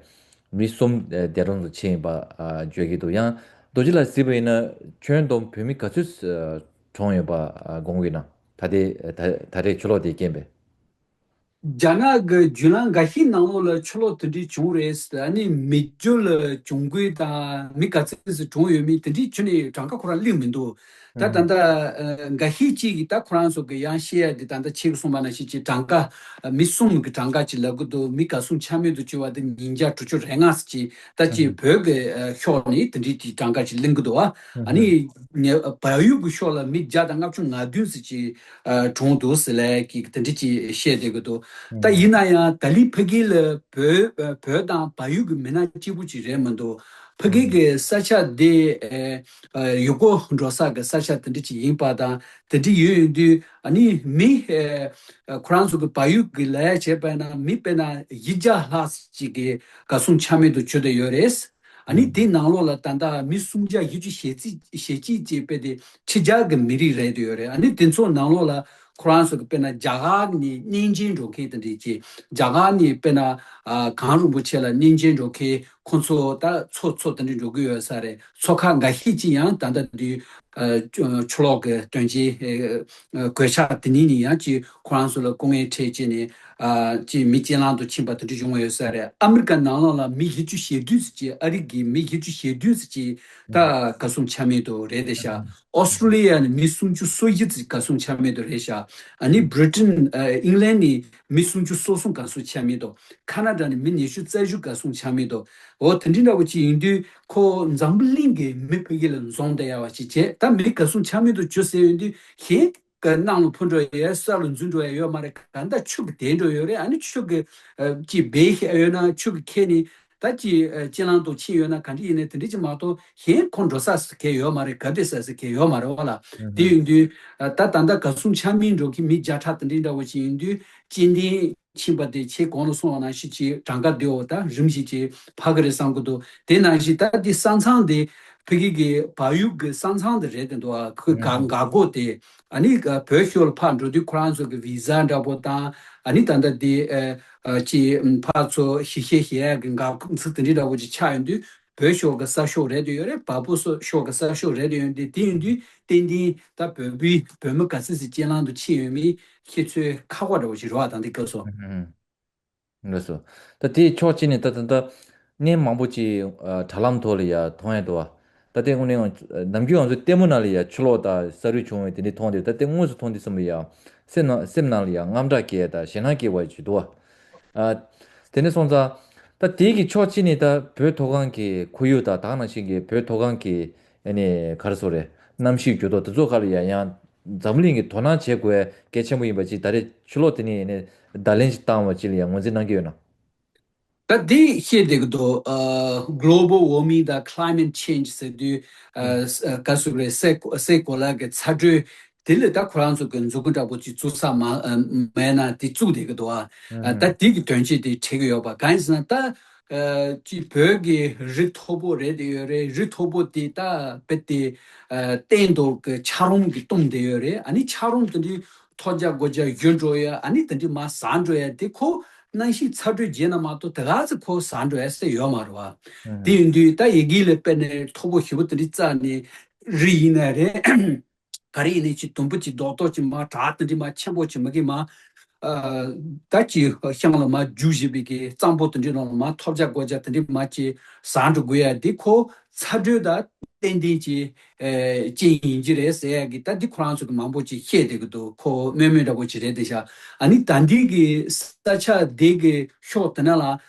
མི་གསུམ་ཨ་འདས་གྲོངས་སུ་ཕྱིན་ཡིན་པ་ཨ་བརྗོད་ཀྱི་འདུག་ཡང་རྡོ་རྗེ་ལགས་གཟིགས་པ་ཡིན་ན་ཁྱོན་བསྡོམས་བོད་མི་ག་ཚོད་ཨ་གྲོངས་ཡོད་པ་ཨ་དགོངས་ཀྱི་ན། ད་ལྟའི་ད་ད་རེས་ཆུ་ལོག་དེ་རྐྱེན་པས། རྒྱ་ནག་གི་བརྒྱུད་ལམ་འགའ་ཤས་ནང་ལོགས་ལ་ཆུ་ལོག་དེ་འདྲའི་བྱུང་རེད། ཨ་ནི་མི་རྒྱུ་ལ་གྱོང་གུན་དང་མི་ག་ཚོད་ཙམ་གྲོངས་ཡོད་མེད་དེ་འདྲའི་ཁྱོན་ནས་གྲངས་ཀ་ཁོ་རང་གླེང་མི་འདུག་ད་ད་ལྟ་ཨ་འགའ་ཤས་ཅིག་གིས་ད་ཁོ་རང་ཚོ་གི་ཡང་བཤད་ཡ་དེ་ད་ལྟ་ཁྱེད་ཀྱིས་གསུངས་པ་ནང་བཞིན་གྱི་གྲངས་ཀ་ཨ་མི་གསུམ་གི་གྲངས་ཀ་ཅིག་ལབ་གི་འདུག་མི་ག་སུམ་ཆ་མེད་དུ་གྱུར་བ་དེ་ཉིས་བརྒྱ་དྲུག་ཅུ་རེ་ལྔ་ཙམ་ཅིག་ད་ཅིག་བོད་ཀྱི་ཨ་ཕྱོགས་ནས་དེ་འདྲའི་ཅིག་གྲངས་ཀ་ཅིག་གླེང་གི་འདུག་ཨ་ནི་ཉེ་བལ་ཡུལ་གྱི་ཕྱོགས་ལ་མི་བརྒྱ་དང་ལྔ་བཅུ་ང་བདུན་ཙམ་ཅིག་ཨ་གྲོངས་འདུག་ཟེར་ལབ་ཀྱི་དེ་འདྲ་ཅིག་བཤད་བསྡད་ཀྱི་འདུག་ད་ཡིན་ན་ཡང་ད་ལི་ཕ་གི་ལ་བོད་ཨ་བོད་དང་བལ་ཡུལ་གྱི་མི་སྣ་གཅིག་པུ་ཅིག་རེད་མི་འདུག་ཕ་གི་གི་ས་ཆ་དེ་ཨ་ཨ་ཡུལ་སྐོར་འགྲོ་ས་གི་ས་ཆ་དེ་འདྲ་ཅིག་ཡིན་པ་དང་དེ་འདྲ་ཡོད་ཡོད་དུས་ཨ་ནི་མི་ཨ་ཁོ་རང་ཚོ་གི་བལ་ཡུལ་གྱི་ལ་ཡ་བྱས་པ་ཡིན་ན་མི་དཔེར་ན་བཞི་བརྒྱ་ལྷག་ཅིག་གི་ག་སུམ་ཆ་མེད་དུ་གྱུར་བསྡད་ཡོད་རེད། ཨ་ནི་དེ་ནང་ལོགས་ལ་ད་ལྟ་མི་སུམ་བརྒྱ་བཞི་བཅུ་ཞེ་གཅིག་ཞེ་གཅིག་ཅེས་དཔེ་དེ་ཕྱི་རྒྱལ་གྱི་མི་རིགས་རེད་དུ་ཡོད་རེད། ཨ་ནི་དེ་ཚོ་ནང་ལོགས་ལ་ཁོ་རང་ཚོ་གི་དཔེར་ན་རྒྱ་གར་ནས་གནས་མཇལ་འགྲོ་མཁན་དེ་འདྲས་ཀྱི་རྒྱ་གར་ནས་དཔེར་ན་ཨ་གངས་རིན་པོ་ཆེ་ལ་གནས་མཇལ་འགྲོ་མཁན་ཁོ་ཚོ་ད་ཚོ་ཚོ་དེ་འདྲས་འགྲོ་གི་ཡོད་ས་རེད། ཚོ་ཁག་འགའ་ཤས་ཅིག་ཡང་ད་ལྟ་དུས་ཨ་ཆུ་ལོག་གི་དོན་རྐྱེན་ཨ་གོད་ཆག་དེ་ནས་ནི་ཡང་ཅིག་ཁོ་རང་ཚོ་ལ་སྐུ་ངལ་འཕྲད་བྱས་ནས། ཨ་ཅིག་མི་རྐྱེན་ལམ་དུ་ཕྱིན་པ་དེ་འདྲ་བྱུང་ཡོད་ས་རེད། ཨ་མི་རི་ཀ་ནང་ལོགས་ལ་མི་བཞི་བཅུ་ཞེ་བདུན་ཙམ་ཅིག་ཨ་རི་གི་མི་བཞི་བཅུ་ཞེ་བདུན་ཙམ་ཅིག་ད་ག་སུམ་ཆ་མེད་དུ་རེད་དེ་ཤག་ཨོ་སི་ཀྲོ་ལི་ཡ་ནས་མི་སུམ་ཅུ་སོ་བཞི་ཙམ་ག་སུམ་ཆ་མེད་དུ་རེད་ཤག་ཨ་ནི་བྷི་རི་ཊན་ཨ་ཨིང་ལན་ནས་མི་སུམ་ཅུ་སོ་གསུམ་ག་སུམ་ཆ་མེད་དུ། ཁ་ན་ཌ་ནས་མི་ཉི་ཤུ་རྩ་བཞི་ག་སུམ་ཆ་མེད་དུ། འོ་དེ་འདྲ་འདྲ་བོ་ཅིག་ཡིན་དུས་ཁོ་འཛམ་བུ་གླིང་གི་མི་ཕ་གི་ལ་འཛོམས་བསྡད་ཡ་བ་ཅིག་བྱས། ད་མི་ག་སུམ་ཆ་མེད་དུ་གྱུར་ཟེར་ཡོང་དུས་གཞན་གི་ནང་ལ་འཕུར་འགྲོ་ཡས་ས་ལ་འཛུལ་འགྲོ་ཡས་ཡོད་མ་རེད། ག་ད་ཆུ་གི་དེད་འགྲོ་ཡོད་རེད། ཨ་ནི་ཆུ་གི་ཨ་ཅིག་སྦས་ཤིག་ཡོད་ན་ཆུ་གི་ཁྱེར་ནས་ད་ཅིག་ཨ་ཅིག་ལམ་དུ་ཕྱིན་ཡོད་ན་ག་འདྲ་ཡིན་ནའི་དེ་འདྲ་ཅིག་མ་གཏོགས་གཞན་ཁོ་འགྲོ་ས་ཟེར་མཁན་ཡོད་མ་རེད། ག་བསྡད་ས་ཟེར་མཁན་ཡོད་མ་རེད་བ་ལ། དེ་ཡིན་དུས་ཨ་ད་ད་ལྟ་ག་སུམ་ཆ་མེད་འགྲོ་གི་མི་བརྒྱ་ཕྲག་དེ་འདྲ་འདྲ་བོ་ཅིག་ཡིན་དུས་སྐྱེ་ལྡན་ཕྱིན་པ་དེ་ཁྱེད་གོང་ལ་གསུངས་པ་ནང་བཞིན་གྱི་གྲངས་ཀ་དེའོ་ད་རིམ་བཞིན་གྱི་འཕར་གི་རེད་བསམ་གི་འདུག་དེ་ནང་བཞིན་ད་འདི་ས་མཚམས་དེ་ཕ་གི་གི་བལ་ཡུལ་གི་ས་མཚམས་དེ་རེད་དེ་འདུག་ཨ་ཁོའི་འགག་འགག་སྒོ་དེ་ཨ་ནི་བོད་ཤོར་ལ་ཕར་འགྲོ་དུས་ཁོ་རང་ཚོ་གི་བི་ཟ་འདྲ་པོ་དང་ཨ་ནི་ད་ལྟ་དེ་ཨ་ཅི་ཕར་ཚུར་ཞིབ་བཤེར་བྱེད་ཡ་གི་འགག་ཚུལ་དེ་འདྲ་འདྲ་པོ་ཅིག་ཆགས་ཡོང་དུས་བོད་ཤོར་གི་ས་ཕྱོགས་རེད་དུ་ཡོད་རེད། བལ་པོ་སོ་ཤོར་གི་ས་ཕྱོགས་རེད་དུ་ཡོད་དེ་དེ་ཡིན་དུས་ཏན་ཏན་ད་བོད་པའི་བོད་མི་ག་ཚོད་ཅིག་རྐྱེན་ལམ་དུ་ཕྱིན་ཡོད་མེད་ཤེས་ཚོད་ཁག་པོ་འདྲ་པོ་ཅིག་རེད་བ། ད་འདི་སྐབས་སུ། ལགས་སོ། ད་དེའི་ཕྱོགས་གཅིག་ནས་ད་ད་ད་གནས་མང་པོ་ཅིག་ཨ་དྲ་ལམ་ཐོག་ལ་ཡ་མཐོང་ཡ་འདུག་བ། ད་ལྟའི་དངོས་གནས་ནམ་རྒྱུན་ང་ཚོ་ལྟད་མོ་ནང་ལ་ཡ་ཆུ་ལོག་དང་ས་རུད་བྱུང་བའི་དེ་འདྲ་མཐོང་དེ། ད་ལྟའི་དངོས་སུ་མཐོང་དུས་ཙམ་ལ་ཡ་སེམས་ནང་སེམས་ནང་ལ་ཡ་དངངས་སྐྲག་སྐྱེ་ཡ་དང་ཞེད་སྣང་སྐྱེ་བ་ཅིག་འདུག་བ། ཨ་དེ་ནས་སོང་ཙང་ད་དེའི་གི་ཕྱོགས་གཅིག་ནས་ད་བོད་མཐོ་སྒང་གི་ཁོར་ཡུག་དང་ད་ག་ནང་བཞིན་གྱི་བོད་མཐོ་སྒང་གི་ཨ་ནི་ག་རེ་ཟེར་དགོས་རེད། གནམ་གཤིས་འགྱུར་ལྡོག་དེ་ཚོ་ཁག་ལ་ཡ་ཡང་འཛམ་བུ་གླིང་གིས་དོ་སྣང་བྱེད་དགོས་གལ་ཆེན་པོ་ཡིན་པ་ཅིག་ད་རེས་ཆུ་ལོག་དེ་ནས་ནས་བརྡ་ལན་ཞིག་བཏང་བ་ཅིག་ལ་ཡང་ངོས་འཛིན་གནང་གི་ཡོད་ན། ད་འདི་བཤད་བསྡད་ཀྱི་འདུག་ཨ་Global Warming དང་Climate Change ཟེར་དུས་ཨ་ཨ་ག་ཟེར་དགོས་རེད། སའི་གོ་སའི་གོ་ལ་གི་ཚ་དྲོད་དེ་ལ་ད་ཁོ་རང་ཚོ་གི་མཛུབ་གུ་འདྲ་པོ་ཅིག་བཙུགས་ས་མ་ཨ་མེད་ན་དེ་བཙུགས་བསྡད་ཀྱི་འདུག་ཨ་ཨ་ད་དེ་གི་དོན་ཆེད་དེ་བྲིས་ཀྱི་ཡོད་པ་གང་ཡིན་ཟེར་ན་ད། ཨ་ཅིག་བོད་ཀྱི་རི་མཐོ་པོ་རེད་དེ་ཡོད་རེད། རི་མཐོ་པོ་དེ་ད་རྦད་དེ་ཨ་སྟེང་དུ་གི་འཁྱགས་རོམ་གྱིས་བཏུམས་བསྡད་ཡོད་རེད། ཨ་ནི་འཁྱགས་རོམ་དེ་འདྲའི་ཐོལ་རྒྱག་སྒོ་རྒྱག་ཡུར་འགྲོ་ཡ་ཨ་ནི་དེ་འདྲའི་མར་ཟག་འགྲོ་ཡ་དེ་ཁོ་གནམ་གཤིས་ཚ་དྲོད་རྒྱས་ན་མ་གཏོགས་དེ་ག་ཚོད་ཁོ་ཟག་འགྲོ་ཡ་ཟེར་ཡོད་མ་རེད་བ། དེ་ཡིན་དུས་ད་ཡི་གེ་ལ་དཔེར་ན་མཐོ་པོ་ཞེ་པོ་དེ་འདྲའི་བཙགས་ནས་རི་ཡིན་ན་རེད། ག་རེ་ཡིན་ནའི་ཅིག་དུམ་བུ་ཅིག་རྡོག་རྡོག་ཅིག་མར་བྲག་དེ་འདྲའི་མར་ཆེན་པོ་ཅིག་མ་གི་མར་ཨ་ད་ཅིག་ཤང་ལ་མར་རྒྱུག་བཞིན་པའི་གི་གཙང་པོ་དེ་འདྲའི་ནང་ལ་མར་ཐོལ་རྒྱག་སྒོ་རྒྱག་དེ་འདྲའི་མར་ཅིག་ཟག་འགྲོ་དགོས་ཡ་འདི་ཁོ་ཚ་དྲོད་དང་ཏན་ཏན་ཅིག་ཨེ་རྐྱེན་ཡིན་གྱི་རེད་ཟེར་ཡ་གི་ད་འདི་ཁོ་རང་ཚོ་གི་མང་པོ་ཅིག་བཤད་བསྡད་ཀྱི་འདུག་ཁོ་སྨོས་མེད་འདྲ་པོ་ཅིག་རེད་དེ་ཤག་ཨ་ནི་ད་འདི་གི་ས་ཆ་དེ་གི་ཕྱོགས་དེ་ན་ལ་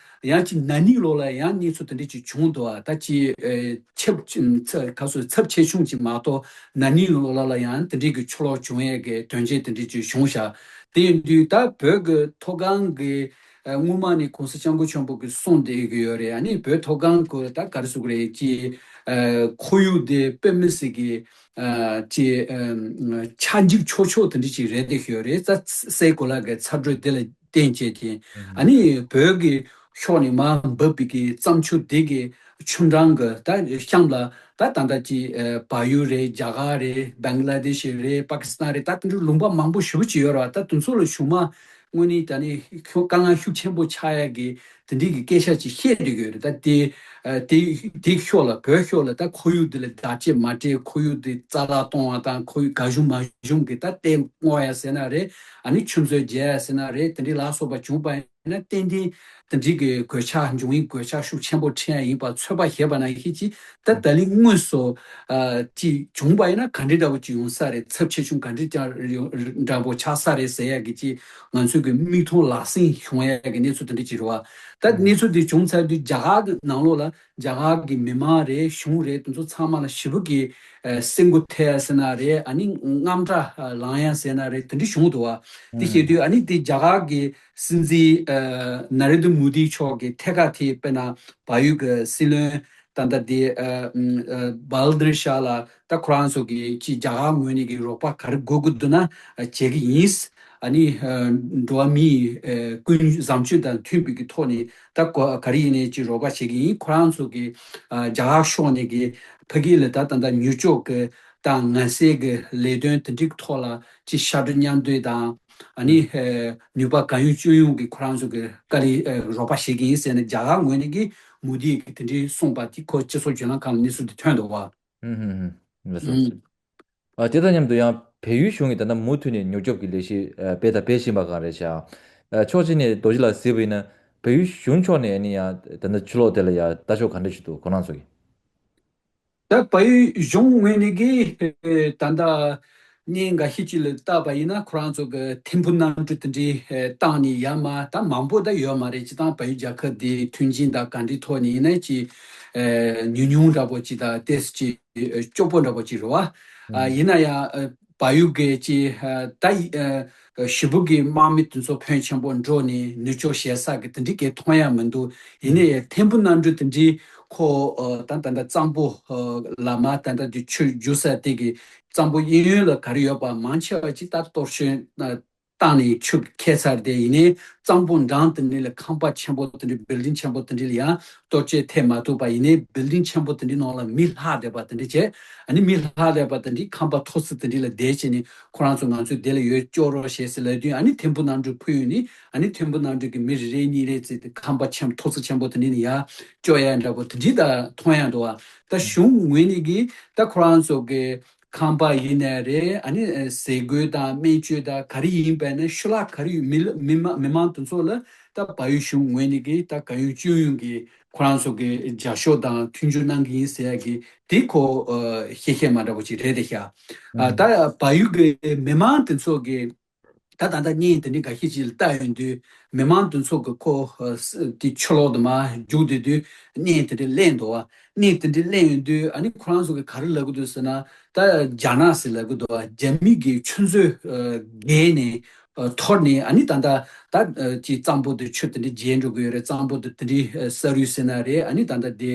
ཡང་ཅིག་ན་ནིང་ལོ་ལ་ཡང་གནས་ཚུལ་དེ་འདྲ་ཅིག་བྱུང་འདུག་ཨ་ད་ཅིག་ཨེ་ཚབས་ཚབས་ཆེ་ཆུང་ཅིག་མ་གཏོགས་ན་ནིང་ལོ་ལ་ལ་ཡང་དེ་འདྲའི་གི་ཆུ་ལོག་བྱུང་ཡས་གི་དོན་རྐྱེན་དེ་འདྲའི་ཅིག་བྱུང་ཤག་དེ་ཡིན་དུས་ད་བོད་གི་མཐོ་སྒང་གི་ཨ་སྔོན་མ་ནས་གོང་ས་སྐྱབས་མགོན་ཆེན་པོ་གིས་གསུངས་བསྡད་ཀྱི་ཡོད་རེད། ཨ་ནི་བོད་མཐོ་སྒང་གི་ད་ག་རེ་ཟེར་དགོས་རེད་ཅིག་ཨ་ཁོར་ཡུག་དེ་དཔེ་མི་སྲིད་ཀྱི་ཨ་ཅིག་ཨ་ཆགས་འཇིག་ཆོག་ཆོག་དེ་འདྲ་ཅིག་རེད་བསྡད་ཀྱི་ཡོད་རེད། ད་སའི་གོ་ལ་གི་ཚ་དྲོད་དེ་ལ་བརྟེན་བྱས་ཏེ། ཨ་ནི་བོད་ཀྱི་ཕྱོགས་ནས་མར་འབབ་པའི་གི་རྩྭ་མཆོག་དེ་གི་ཆུ་འགྲམ་གི་ད་གཤམ་ལ་ད་ད་ལྟ་ཅིག་ཨ་བལ་ཡུལ་རེད། རྒྱ་གར་རེད། བང་ལ་དེ་ཤི་རེད། པ་ཀི་སི་ཐན་རེད། ད་དེ་འདྲའི་ལུང་པ་མང་པོ་ཞེ་པོ་ཅིག་ཡོད་རེད་བ། ད་དེ་ཚོ་ལ་གཞུག་མ་ དངོས་གནས་ད་ནི་ཤུགས་དཀའ་ངལ་ཤུགས་ཆེན་པོ་ཆགས་ཡ་གི་དེ་འདྲའི་གི་སྐད་ཆ་ཅིག་བཤད་བསྡད་ཡོད་རེད། ད་དེ་ཨ་དེ་དེ་ཤོག་ལ་བོད་ཤོག་ལ་ད་ཁོར་ཡུག་དེ་ལ་བརྡ་ཆད་མ་སྤྲད། ཁོར་ཡུག་དེ་རྩ་བརླག་གཏོང་བ་དང་ཁོར་ཡུག་དགའ་ཞུམ་མ་ཞུམ་གི་ད་ལྟད་མོ་ཡ་ཟེར་ན་རེད། ཨ་ནི་ཆུ་མཛོད་རྒྱག་ཡ་ཟེར་ན་རེད། དེ་འདྲའི་ལ་སོགས་པ་བྱུང་པ་ན་ཏན་ཏན་དེ་འདྲའི་གི་གོད་ཆག་འབྱུང་ཡིན། གོད་ཆག་ཤུགས་ཆེན་པོ་འཕྲད་ཡ་ཡིན་པ་ཚོད་དཔག་བྱས་པ་ན་ཤེས་ཀྱི། ད་ད་ལན་དངོས་སུ་ཨ་ཅིག་བྱུང་པ་ཡིན་ན་ག་འདྲའི་འདྲ་བོ་ཅིག་ཡོང་ས་རེད། ཚབས་ཆེ་ཆུང་ག་འདྲའི་ཀྱང་ཡོང་འདྲ་བོ་ཆགས་ས་རེད་ཟེར་ཡ་གི་ཅིག་ང་ཚོའི་གི་མིག་མཐོང་ལག་ཟིན་བྱུང་ཡ་གི་གནས་ཚུལ་དེ་འདྲ་ཅིག་རེད་བ། ད་གནས་ཚུལ་དེ་བྱུང་ཚར་དུས་རྒྱ་གར་གི་ནང་ལོགས་ལ་རྒྱ་གར་གི་མི་མང་རེད། གཞུང་རེད། དེ་ཚོ་ཚང་མ་ལ་ཞེ་པོ་གི་ཨ་སེམས་འགུལ་ཐེབས་ཡ་ཟེར་ན་རེད། ཨ་ནི་དངངས་སྐྲག་ལངས་ཡ་ཟེར་ན་རེད། དེ་འདྲ་བྱུང་འདུག་བ། དེ་བྱེད་དུས་ཨ་ནི་དེ་རྒྱ་གར་གི་སྲིད་འཛིན་ཨ་ན་རེན་དྲ་མོ་དི་མཆོག་གི་ཐད་ཀར་དེ་དཔེར་ན་བལ་ཡུལ་གྱི་སྲིད་བློན་ད་ལྟ་དེ་ཨ་ཨ་བྷ་ལ་དིར་ཤཱ་ལ་ད་ཁོ་རང་ཚོ་གི་ཅིག་རྒྱ་གར་ངོས་ནས་ཀྱི་རོགས་པ་ག་རེ་དགོས་ཀྱི་འདུག་ན་ཨ་བྱེད་ཀྱི་ཡིན། ཨ་ནི་ཨ་འགྲོ་བ་མིའི་ཨ་ཀུན་བཟང་སྤྱོད་དང་མཐུན་པའི་གི་ཐོག་ནས་ད་ག་ག་རེ་ཡིན་ནའི་ཅིག་རོགས་པ་བྱེད་ཀྱི་ཡིན། ཁོ་རང་ཚོ་གི་ཨ་རྒྱ་གར་ཕྱོགས་ནས་ཀྱི་ཕ་གི་ལ་ད་ད་ལྟ་མྱུར་སྐྱོབ་ཀྱི་དང་ངལ་སེལ་གྱི་ལས་དོན་དེ་འདྲའི་ཐོག་ལ་ཅིག་ཤར་བགྲོད་མཉམ་འདེགས་དང་། ཨ་ནི་ཨ་ནུས་པ་གང་ཡོད་སྤྱོད་ཡོང་གི་ཁོ་རང་ཚོ་གི་དཀའ་ལས་ཨ་རོགས་པ་བྱེད་ཀྱི་ཡིན་ཟེར་ནས་རྒྱ་གར་ངོས་ནས་ཀྱི་མོ་དི་གི་དེ་འདྲའི་གསུངས་པ་དེ་ཁོ་སྤྱི་ཚོགས་བརྒྱུད་ལམ་ཁག་ལ་གནས་ཚུལ་དེ་ཐོན་འདུག་བ། ཧུམ་ཧུམ་ཧུམ། ལགས་སོ། ཨ་དེ་དང་མཉམ་དུ་ཡང་བལ་ཡུལ་གཞུང་གིས་ད་ལྟ་མུ་མཐུད་ནས་མྱུར་སྐྱོབ་ཀྱི་ལས་གཞི་ཨ་སྤེལ་དང་སྤེལ་བཞིན་པ་གང་རེད་བྱ། ཨ་ཕྱོགས་གཅིག་ནས་རྡོ་རྗེ་ལགས་གཟིགས་པ་ཡིན་ན་བལ་ཡུལ་གཞུང་ཕྱོགས་ནས་ཨ་ནི་ཡང་ད་ལྟ་ཆུ་ལོག་དེ་ལ་ཡང་ལྟ་ཕྱོགས་ག་འདྲ་ཞིག་འདུག་ཁོ་རང་ཚོ་གི། ད་བལ་ཡུལ་གཞུང་ངོས་ནས་ཀྱིས་ད་ལྟ་གནས་འགའ་ཤས་ཅིག་ལ་བལྟས་པ་ཡིན་ན་ཁོ་རང་ཚོ་གི་ཐེམ་བུ་གནམ་གྲུ་དེ་འདྲའི་བཏང་ནས་ཡར་མར་ད་མང་པོ་ད་ཡོད་མ་རེད། སྤྱིར་བཏང་བལ་ཡུལ་རྒྱལ་ཁབ་འདི་མཐུན་རྐྱེན་དང་ག་འདྲའི་ཐོག་ནས་ཡིན་ན་ཅིག་ཉུང་ཉུང་འདྲ་པོ་ཅིག་དང་ཏོག་ཙམ་ཅིག་སྐྱོ་པོ་འདྲ་པོ་ཅིག་རེད་བ། ཨ་ཡིན་ན་ཡང་ཨ་བལ་ཡུལ་གྱི་ཅིག་ཨ་ད་ཨ་ཞེ་པོ་གི་དམག་མི་དེ་ཚོ་ཕོན་ཆེན་པོ་འགྲོ་ནས་ནུས་སྐྱོབ་བྱེད་ས་གི་དེ་འདྲའི་གི་མཐོང་ཡ་མི་འདུག་ཡིན་ནའི་ཐེམ་བུ་གནམ་གྲུ་དེ་འདྲའི་ཁོ་ཨ་ད་ད་ད་གཙང་པོ་ཨ་ལ་མ་ད་ད་དེ་ཆུ་རྒྱུག་ས་དེ་གི་གཙང་པོ་གཡས་གཡོན་ལ་ག་རེ་ཡོད་པ་མང་ཆེ་བ་ཅིག་ད་གཏོར་བཤིག་ཨ་བཏང་ནས་ཆུ་ཁྱེར་ཚར་ཏེ། ཡིན་ནའི་གཙང་པོ་འགྲམ་དེ་འདྲ་ལ་ཁང་པ་ཆེན་པོ་དེ་འདྲ་བིལ་ཌིང་ཆེན་པོ་དེ་འདྲ་ལ་ཡང་གཏོར་བཅོམ་ཐེབས་མ་ཐུབ་པ། ཡིན་ནའི་བིལ་ཌིང་ཆེན་པོ་དེ་འདྲའི་ནང་ལ་མི་ལྷག་བསྡད་པ་དེ་འདྲ་བྱས། ཨ་ནི་མི་ལྷག་བསྡད་པ་དེ་འདྲའི་ཁང་པ་མཐོ་ས་དེ་འདྲ་ལ་བསྡད་བྱས་ནས་ཁོ་རང་ཚོ་ང་ཚོའི་དེ་ལ་ཡོད་སྐྱོབ་རོགས་བྱས་ཟེར་ལབ་དུས། ཨ་ནི་ཐེམ་བུ་གནམ་གྲུ་ཕུ་ཡོང་ནས་ཨ་ནི་ཐེམ་བུ་གནམ་གྲུ་གི་མི་རེ་རེ་གཉིས་རེ་བརྩིས་ཏེ་ཁང་པ་ཆེན་མཐོ་ས་ཆེན་པོ་དེ་འདྲ་ནས་ཡར་སྐྱོབ་ཡ་འདྲ་པོ་དེ་འདྲའི་ད་མཐོང་ཡ་འདུག་བ། ད་གཞུང་ངོས་ནས་ཀྱིས་ད་ཁོ་རང་ཚོ་གི་ཁང་པ་ཡིན་ནའི་རེད། ཨ་ནི་ཟས་གོས་དང་སྨན་བཅོས་དང་ག་རེ་ཡིན་པ་ནི་ཤུ་ལག་ག་རེ་ཡོད་མི་ལ་མི་མ་མི་མང་དེ་ཚོ་ལ་ད་བལ་ཡུལ་གཞུང་ངོས་ནས་ཀྱི་ད་གང་ཡོང་ཅི་ཡོང་གི་ཁོ་རང་ཚོ་གི་རྒྱབ་སྐྱོར་དང་མཐུན་འགྱུར་གནང་གི་ཡིན་ཟེར་ཡ་གི་དེ་ཁོ་ཤེས་ཤེས་མ་འདྲ་པོ་ཅིག་རེད་དེ་ཤག་ཨ་ད་བལ་ཡུལ་གི་མི་མང་དེ་ཚོ་གི་ད་ད་ལྟ་བརྙན་དེ་འདྲའི་འགའ་ཤས་ཅིག་ལ་ལྟ་ཡོང་དུས་མི་མང་དེ་ཚོ་གི་ཁོ་དེ་ཆུ་ལོག་དུ་མ་རྒྱུག་བསྡད་དུས་བརྙན་དེ་འདྲ་གླེང་འདུག་བ། བརྙན་དེ་འདྲ་གླེང་ཡོང་དུས་ཨ་ནི་ཁོ་རང་ཚོ་གི་ག་རེ་ལབ་གི་འདུག་ཟེར་ན། ད་རྒྱ་ནག་ཟེར་ལབ་གི་འདུག་བ། རྒྱ་མི་གི་ཆུ་མཛོད་བརྒལ་ནས་ཨ་འཐོར་ནས་ཨ་ནི་ད་ལྟ་ད་ཅིག་གཙང་པོ་དེ་ཆུ་དེ་འདྲ་རྒྱས་འགྲོ་གི་ཡོད་རེད། གཙང་པོ་དེ་དེ་འདྲའི་ས་རུད་ཟེར་ན་རེད། ཨ་ནི་ད་ལྟ་དེ་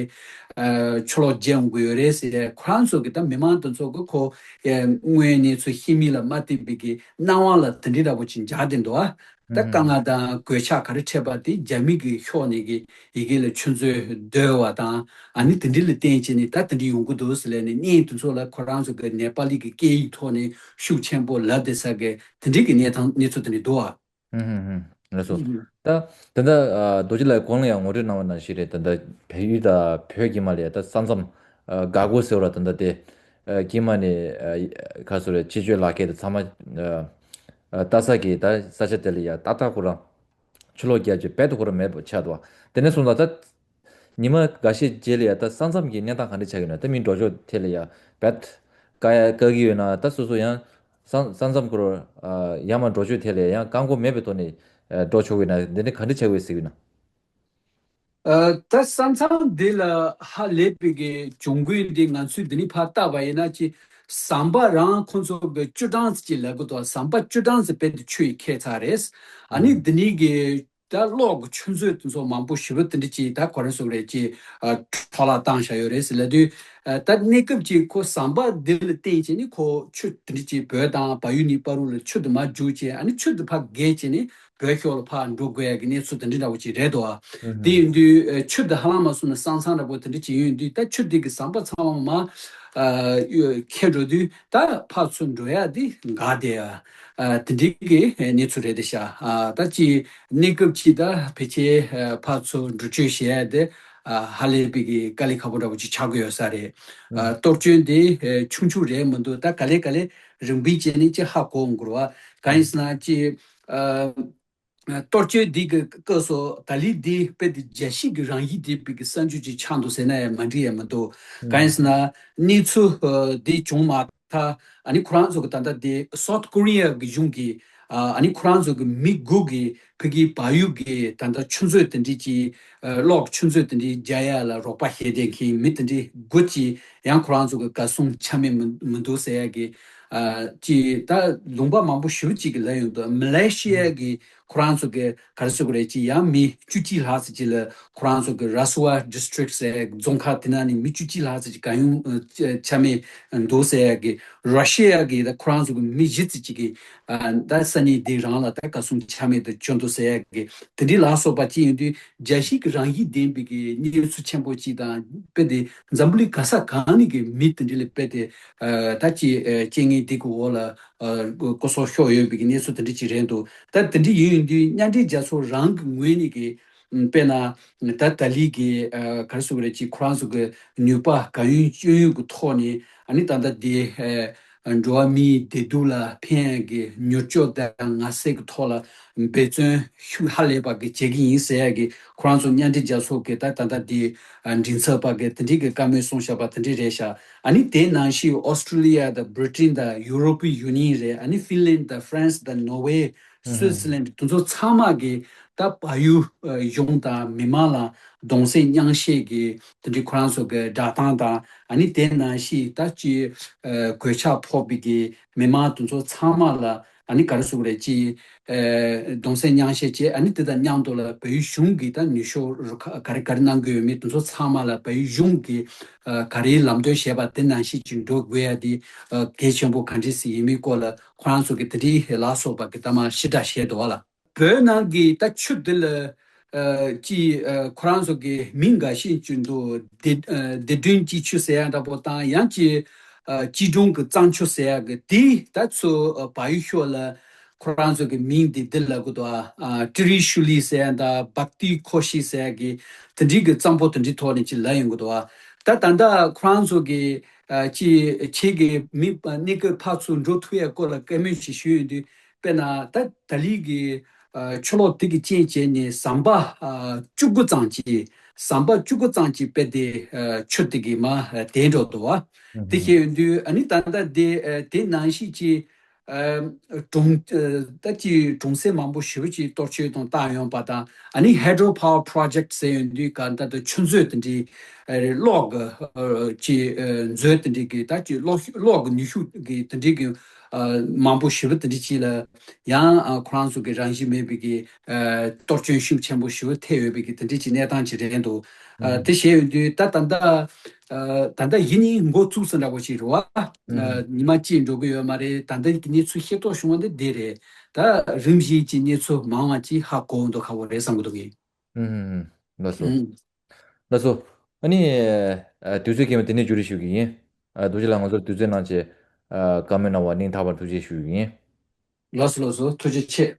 ཆུ་ལོག་རྒྱས་འོང་གི་ཡོད་རེད་ཟེར། ཁོ་རང་ཚོ་གི་ད་མི་མང་དེ་ཚོ་གི་ཁོ་དངོས་གནས་ཚོ་ཤེས་མིན་ལ་མ་བལྟས་པའི་གི་སྣང་བ་ལ་དེ་འདྲའི་འདྲ་པོ་ཅིག་འཇགས་བསྡད་འདུག་ཨ། ད་དཀའ་ངལ་དང་གོད་ཆག་ག་རེ་འཕྲད་པ་དེ་རྒྱ་མི་གི་ཕྱོགས་ནས་གི་ཡི་གེ་ལ་ཆུ་མཛོད་བརྡོལ་བ་དང་ཨ་ནི་དེ་འདྲ་ལ་བརྟེན་བྱས་ནས་ད་དེ་འདྲ་ཡོང་གི་འདུག་ཟེར་ལབ་ནས་བརྙན་དེ་ཚོ་ལ་ཁོ་རང་ཚོ་གི་ནེ་པ་ལི་གི་སྐད་ཡིག་ཐོག་ནས་ཤུགས་ཆེན་པོ་ལབ་བསྡད་ས་གི་དེ་འདྲའི་གི་གནས་སྟངས་གནས་ཚུལ་དེ་འདྲ་འདུག་ཨ། ཧུམ་ཧུམ་ཧུམ། ལགས་སོ། ད་ད་ལྟ་ཨ་རྡོ་རྗེ་ལགས་གོང་ལ་ཡང་ངོ་སྤྲོད་གནང་བ་ནང་བཞིན་རེད། ད་ལྟ་བལ་ཡུལ་དང་བོད་དཀྱིལ་མ་ལ་ཡ་ད་ས་མཚམས་ཨ་འགག་སྒོ་ཟེར་བ་ལ་ད་ལྟ་དེ་ཨ་དཀྱིལ་མ་ནས་ཨ་ག་སོ་རེད། སྤྱི་སྤྱོད་ལག་འཁྱེར་དང་ཚང་མ་ཨ་ཨ་ལྟ་ས་གི་ད་ས་ཆ་དེ་ལ་ཡ་ཏག་ཏག་ཁོ་རང་ཆུ་ལོག་རྒྱག་རྒྱུ་རྦད་དེ་ཁོ་རང་མེད་པ་ཆགས་འདུག་བ། དེ་ནས་བཟུང་ད་ད་ཉི་མ་འགའ་ཤས་རྗེས་ལ་ཡ་ད་ས་མཚམས་ཀྱི་གནས་སྟངས་ག་འདྲ་ཆགས་ཀྱི་ཡོད་ན། ད་མི་འགྲོ་ཕྱོགས་ཐད་ལ་ཡ་རྦད་བཀག་ཡ་བཀག་གི་ཡོད་ན། ད་སོ་སོ་ཡང་ས་ས་མཚམས་ཁོ་རང་ཨ་ཡར་མར་འགྲོ་ཕྱོགས་ཐད་ལ་ཡང་བཀག་འགོག་མེད་པའི་ཐོག་ནས་ཨ་འགྲོ་ཆོག་གི་ཡོད་ན། འདི་འདྲ་ག་འདྲ་ཆགས་ཀྱི་ཡོད་ཟེར་གྱི་ཡོད་ན། ཨ་ད་ས་མཚམས་འདི་ལ་ཧ་ལས་པའི་གི་གྱོང་གུན་འདི་ང་ཚོས་འདི་ནས་ཕར་བལྟས་པ་ཡིན་ན་ཅི། ཟམ་པ་རང་ཁོང་ཚོ་གི་བཅུ་གྲངས་ཅིག་ལབ་གི་འདུག་ཟམ་པ་བཅུ་གྲངས་ཅིག་རྦད་དེ་ཆུ་ཡིས་ཁྱེར་ཚར་རེད། ཨ་ནི་འདི་ནས་གི་ད་གློག་གི་ཆུ་མཛོད་དེ་ཚོ་མང་པོ་ཞེ་པོ་དེ་འདྲ་ཅིག་ད་ག་རེ་ཟེར་དགོས་རེད། ཅིག་ཨ་འཕྲོ་བརླག་བཏང་བཞག་ཡོད་རེད་ཟེར་ལབ་དུས། ཨ་ད་གནས་སྐབས་ཅིག་ཁོ་ཟམ་པ་འདི་ལ་བརྟེན་བྱས་ནས་ཁོ་ཆུ་དེ་འདྲ་ཅིག་བོད་དང་བལ་ཡུལ་གཉིས་བར་དུ་ལ་ཆུ་དེ་མར་རྒྱུག་བྱས། ཨ་ནི་ཆུ་དེ་ཕར་བརྒལ་བྱས་ནས་བོད་ཤོག་ལ་ཕར་འགྲོ་དགོས་ཡ་གི་གནས་ཚུལ་དེ་འདྲ་འདྲ་བོ་ཅིག་རེད་དོ། ཨ་དེ་ཡིན་དུས་ཨ་ཆུ་དེ་ཧ་ལམ་མ་སོང་ན་ས་མཚམས་འདྲ་བོ་དེ་འདྲ་ཅིག་ཡོད་དུས། ད་ཆུ་དེ་གི་ཟམ་པ་ཚང་མ་མར་ ཨ་ཁྱེད་འགྲོ་དུས་ད་ཕར་ཚུར་འགྲོ་ཡ་དེ་འགག་བསྡད་ཡ། ཨ་དེ་འདྲའི་གི་གནས་ཚུལ་རེད་དེ་ཤག་ཨ་ད་ཅི་གནས་སྐབས་ཅིག་ད་ཕལ་ཆེར་ཨ་ཕར་ཚུར་འགྲུལ་སྐྱོད་བྱེད་ཡ་དེ་ཨ་ཧ་ལས་པའི་གི་དཀའ་ལས་ཁག་པོ་འདྲ་པོ་ཅིག་ཆགས་ཀྱི་ཡོད་ས་རེད། ཨ་གཏོར་སྐྱོན་དེ་ཨ་ཆུང་ཆུང་རེད་མི་འདུག་ད་ག་ལེ་ག་ལེ་རིམ་པས་བྱས་ནས་ཅི་ཧ་གོ་འགྲོ་བ་གང་ཡིན་ཟེར་ན་ཅི་ཨ། གཏོར་སྐྱོན་འདི་གི་སྐབས་སུ་ད་ལི་འདི་དཔེ་དེ་རྒྱལ་སྤྱི་གི་རང་བཞིན་ལྡན་པའི་གི་གསར་འགྱུར་ཅིག་ཆགས་འདུག་ཟེར་ན་ཡང་མ་འགྲིག་ཡང་མི་འདུག་གང་ཡིན་ཟེར་ན་གནས་ཚུལ་ཨ་འདི་བྱུང་མ་ཐག་ཨ་ནི་ཁོ་རང་ཚོ་གི་ད་ལྟ་དེ་South Korea་གི་གཞུང་གིས་ཨ་ཨ་ནི་ཁོ་རང་ཚོ་གི་མི་དགུ་གི་ཕ་གིའི་བལ་ཡུལ་གི་ད་ལྟ་ཆུ་མཛོད་དེ་འདྲས་ཀྱི་ཨ་གློག་ཆུ་མཛོད་དེ་འདྲས་རྒྱག་ཡ་ལ་རོགས་པ་བྱས་བསྡད་མཁན་མི་དེ་འདྲས་དགུ་ཅིག་ཡང་ཁོ་རང་ཚོ་གི་གར་སོང་ཆ་མེད་མི་མི་འདུག་ཟེར་ཡ་གི་ཨ་ཅིག་ད་ལུང་པ་མང་པོ་ཞེ་པོ་ཅིག་གི་ལབ་ཡོང་འདུག་མ་ལེ་ཤི་ཡ་གི་ཁོ་རང་ཚོ་གི་ག་རེ་ཟེར་དགོས་རེད། ཅིག་ཡང་མི་བཅུ་གཅིག་ལྷག་ཙམ་ཅིག་ལ་ཁོ་རང་ཚོ་གི་ར་སུ་ཝ་district་ཟེར་རྫོང་ཁག་དེ་ནང་ནས་མི་བཅུ་གཅིག་ལྷག་ཙམ་ཅིག་གར་ཡོང་ཨ་ཆ་མེད་འདུག་ཟེར་ཡ་གི་ར་ཤི་ཡ་གི་ད་ཁོ་རང་ཚོ་གི་མི་བཞི་ཙམ་ཅིག་གི་ཨ་ད་ས་གནས་དེ་རང་ལ་ད་གར་སོང་ཆ་མེད་དུ་གྱུར་འདུག་ཟེར་ཡ་གི་དེ་འདྲའི་ལ་སོགས་པ་ཅིག་ཡིན་དུས་རྒྱལ་སྤྱི་གི་རང་བཞིན་ལྡན་པའི་གི་གནས་ཚུལ་ཆེན་པོ་ཅིག་དང་དཔེ་དེ་འཛམ་བུ་གླིང་ག་ས་གང་ནས་གི་མི་དེ་འདྲ་ལ་དཔེ་དེ་ཨ་ད་ཅིག་ཨ་རྐྱེན་ངན་འདི་གི་འོག་ལ། ཨ་སྐུ་སྲོག་ཤོར་ཡོད་པའི་གི་གནས་ཚུལ་དེ་འདྲ་ཅིག་རེད་འདུག་ད་དེ་འདྲ་ཡིན་ཡིན་དུས་མཉམ་འབྲེལ་རྒྱལ་ཚོགས་རང་གི་ངོས་ནས་ཀྱི་དཔེར་ན་ད་ད་ལི་གི་ཨ་ག་རེ་ཟེར་དགོས་རེད། ཅིག་ཁོ་རང་ཚོ་གི་ནུས་པ་གང་ཡོད་ཅི་ཡོད་ཀྱི་ཐོག་ནས་ཨ་ནི་ད་ལྟ་དེ་ཨ་འགྲོ་བ་མིའི་བདེ་སྡུག་ལ་ཕན་ཡག་གི་མྱུར་སྐྱོབ་དང་ངལ་སེལ་གྱི་ཐོག་ལ་འབད་བརྩོན་ཤུགས་ཧ་ལས་པ་གི་བྱེད་ཀྱི་ཡིན་ཟེར་ཡག་གི་ཁོ་རང་ཚོ་མཉམ་འབྲེལ་རྒྱལ་ཚོགས་ཀྱི་ད་ད་ལྟ་དེ་ཨ་མགྲིན་ཚབ་པ་གི་དེ་འདྲའི་གི་བཀའ་མོལ་གསུངས་བཞག་པ་དེ་འདྲ་རེད་ཤག་ཨ་ནི་དེ་ནང་བཞིན་ཨོ་སི་ཀྲི་ལི་ཡ་དང་བྷི་རི་ཊན་དང་ཡུ་རོ་པི་ཡུ་ནི་ཡན་རེད། ཨ་ནི་ཧྥིན་ལན་དང་ཧྥ་རན་སི་དང་ནོར་ཝེ། སུའི་ཙི་ལན་དེ་ཚོ་ཚང་མ་གི་ད་བལ་ཡུལ་ཨ་གཞུང་དང་མི་མང་ལ་གདུང་སེམས་མཉམ་བསྐྱེད་ཀྱི་དེ་འདྲའི་ཁོ་རང་ཚོ་གི་བསྒྲགས་གཏམ་དང་ཨ་ནི་དེ་ནང་བཞིན་ད་ཅི་ཨ་གོད་ཆག་ཕོག་པའི་གི་མི་མང་དེ་ཚོ་ཚང་མ་ལ་ཨ་ནི་ག་རེ་ཟེར་དགོས་རེད། ཅི་ཨ་གདུང་སེམས་མཉམ་བསྐྱེད་བྱས། ཨ་ནི་དེ་དང་མཉམ་དུ་ལ་བལ་ཡུལ་གཞུང་གི་ད་ནུས་ཤུགས་རུ་ཁག་ག་རེ་ག་རེ་གནང་གི་ཡོད་མེད་དེ་ཚོ་ཚང་མ་ལ་བལ་ཡུལ་གཞུང་གི་ཨ་ག་རེའི་ལམ་སྟོན་བྱས་པ་དེ་ནང་བཞིན་ཅིག་འགྲོ་དགོས་ཡ་དེ་ཨ་གལ་ཆེན་པོ་ག་འདྲས་ཞིག་ཡིན་མིན་སྐོར་ལ་ཁོ་རང་ཚོ་གི་དེ་འདྲའི་ལ་སོགས་པ་གི་ད་མ་ཞེ་དྲག་བཤད་འདུག་བ་ལ། བོད་ནང་གི་ད་ཆུ་དེ་ལ་ཨ་ཅི་ཨ་ཁོ་རང་ཚོ་གི་མིང་འགའ་ཤས་ཅིག་འདུག་བདེ་ཨ་བདེ་སྒྲོན་སྐྱིད་ཆུ་ཟེར་ཡ་འདྲ་པོ་དང་ཡང་ཅི་ཨ་སྐྱིད་གྲོང་གི་གཙང་ཆུ་ཟེར་ཡ་གི་དེ་ད་ཚོ་ཨ་བལ་ཡུལ་ཤོག་ལ་ཁོ་རང་ཚོ་གི་མིང་དེ་འདི་ལབ་གི་འདུག་ཨ་ཨ་ཏི་རི་ཤུ་ལི་ཟེར་ཡ་འདྲ་བཀ་ཏི་ཁོ་ཤི་ཟེར་ཡ་གི་དེ་འདྲའི་གི་གཙང་པོ་དེ་འདྲའི་ཐོག་ནས་ཅི་ལབ་ཡོང་གི་འདུག་ཨ་ད་ད་ལྟ་ཁོ་རང་ཚོ་གི་ཨ་ཅི་ཁྱེད་ཀྱི་མི་ཨ་གནས་སྐབས་ཕར་ཚུར་འགྲོ་ཐུབ་ཡ་སྐོར་ལ་བཀའ་མོལ་ཅིག་ཞུས་ཡོང་དུས། དཔེར་ན་ད་ད་ལི་གི་ཨ་ཆུ་ལོག་དེ་གི་རྐྱེན་བྱས་ནས་ཟམ་པ་ཨ་བཅུ་དགུ་ཙམ་ཅིག་ཟམ་པ་བཅུ་དགུ་ཙམ་ཅིག་དཔེ་དེ་ཨ་ཆུ་དེ་གི་མར་དེད་འགྲོ་འདུག་བ། དེ་བཤད་ཡོང་དུས་ཨ་ནི་ད་ལྟ་དེ་ཨ་དེ་ནང་བཞིན་གྱི་ཨ་གྲོང་ཨ་ད་ཅི་གྲོང་གསེབ་མང་པོ་ཞེ་པོ་ཅིག་གཏོར་སྐྱོན་དང་བཏང་ཡོང་པ་དང་ཨ་ནི་Hydro Power Project་ཟེར་ཡོང་དུས་ག་ད་ལྟ་ཆུ་མཛོད་དེ་འདྲའི་ཨ་གློག་གི་ཨ་ཅི་ཨ་མཛོད་དེ་འདྲའི་གི་ད་ཅི་གློག་གློག་གི་ནུས་ཤུགས་གི་དེ་འདྲའི་གི་ཨ་མང་པོ་ཞེ་པོ་དེ་འདྲ་ཅིག་ལ་ཡང་ཨ་ཁོ་རང་ཚོ་གི་རང་བཞིན་མེད་པའི་གི་ཨ་གཏོར་སྐྱོན་ཤུགས་ཆེན་པོ་ཞེ་པོ་ཐེབས་ཡོད་པའི་གི་དེ་འདྲ་ཅིག་གནས་སྟངས་ཅིག་རེད་འདུག་ཨ་དེ་བྱས་ཡོང་དུས་ད་ད་ལྟ་ཨ་ད་ལྟ་ཡིན་ནའི་འགོ་ཚུགས་ས་འདྲ་པོ་ཞིག་རེད་བ། ཨ་ཉི་མ་གཅིག་འགྲོ་གི་ཡོད་མ་རེད། ད་ལྟ་གི་གནས་ཚུལ་ཤེས་རྟོགས་བྱུང་བ་འདི་འདི་རེད། ད་རིམ་བཞིན་གྱི་གནས་ཚུལ་མང་བ་ཅིག་ཧ་གོ་འདུག་ཁག་པོ་རེད་བསམ་གི་འདུག་གི། ལགས་སོ། ལགས་སོ། ཨ་ནི་ཨ་དུས་ཚོད་ཀྱིས་མ་དེ་ནས་བསྒྱུར་རེ་ཞུ་གི་ཡིན། ཨ་རྡོ་རྗེ་ལགས་ང་ཚོར་དུས་ཚོད་གནང་བྱས་ཨ་བཀའ་མོལ་གནང་བ་སྙིང་ཐག་པ་ཐུགས་རྗེ་ཞུ་གི་ཡིན། ལགས་སོ་ལགས་སོ། ཐུགས་རྗེ་ཆེ།